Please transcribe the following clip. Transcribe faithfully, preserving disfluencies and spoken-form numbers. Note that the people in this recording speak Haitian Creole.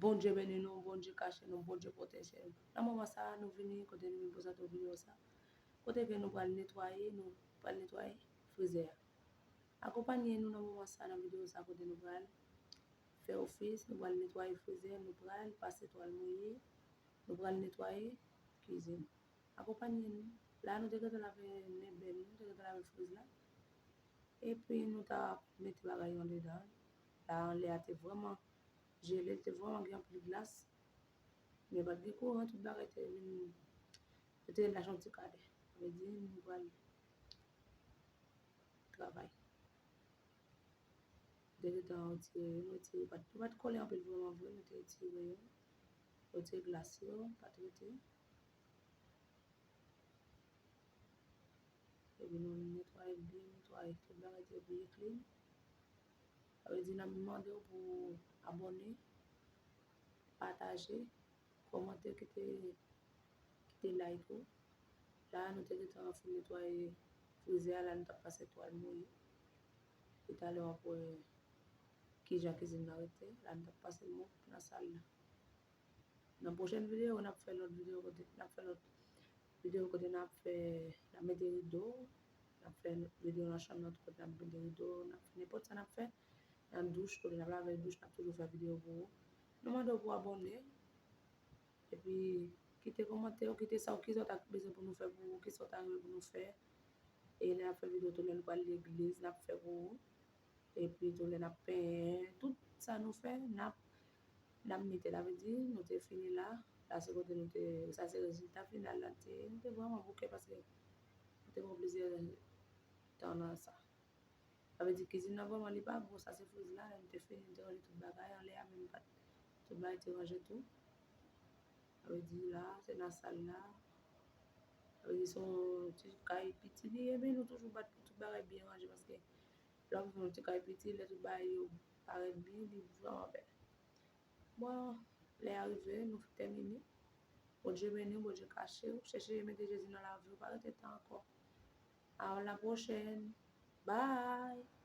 Bondye beni nou, Bondye kache nou, Bondye pwoteje nou. Nan moman sa a, nou vini kote nou vin prezante yon videyo sa. Kote ke nou pral netwaye, nou pral netwaye frizè a. Akonpanye nou nan moman sa a, nan videyo sa a, kote nou pral fè ofis, nou pral netwaye frizè, nou pral pase twal mouye, nou pral netwaye kizin. Akonpanye nou. La, nou te gentan lave mebèl, nou te gentan lave friz la. Epi, nou ta mete bagay yo andedan. La, anlè a te vrèman jele, li te vrèman gen anpil glas. Men pa t gen kouran, tout bagay te vin, yo te lache yon ti kadè. Sa vle di, nou pral travay. Nou te gentan retire yo, nou retire, yo pa t, yo pa t kole anpil vrèman vre, nou te retire yo. Retire glas yo, pa t rete. Epi nou netwaye l byen, netwaye tout bagay te byen clean. Sa vle di n ap mande w pou abòne, pataje, kòmante, kite, kite like ou. La, nou te gentan fin netwaye frizè a, la nou t ap pase twal mouye. Epi talè w ap wè kijan kizin nan rete. La, nou t ap pase l mop nan sal la. Nan pwochèn videyo, n ap fè lòt videyo kote, n ap fè lòt videyo kote n ap fè, n ap mete rido, n ap fè videyo nan chanm nan tou kote n ap mete rido, n ap fè nenpòt sa n ap fè. Nan douch, kote n ap lave douch, n ap toujou fè videyo pou ou. Nou mande w pou abòne. Epi, kite kòmantè w, kite sa w, kisa w ta bezwen pou nou fè pou ou, kisa w ta renmen pou nou fè. E lè n ap fè videyo tou, lè nou pral legliz, n ap fè pou ou. Epi tou, lè n ap penyen, tout sa nou fè, n ap, n ap mete. Sa vle di, nou te fini la. La, se kote nou te, sa se rezilta final la. Te, nou te vrèman bouke paske nou te pran plizyè tan nan sa. Sa vle di, kizin nan vrèman li pa gwo. Sa se friz la, nou te fini, nou te ranje tout bagay anlè a, men nou pa t, tout bagay te ranje tou. Sa vle di, la, se nan sal la. Sa vle di, se yon ti kay piti li ye, men nou toujou bat pou tout bagay byen ranje paske lè w viv yon ti kay piti, lè tout bagay yo parèt byen, li vrèman bèl. Bon, lè a rive, nou tèmine. Bondye beni w, Bondye kache w. Chèche mete Jezi nan lavi w, pa rete tan ankò. A la pwochèn. Bye!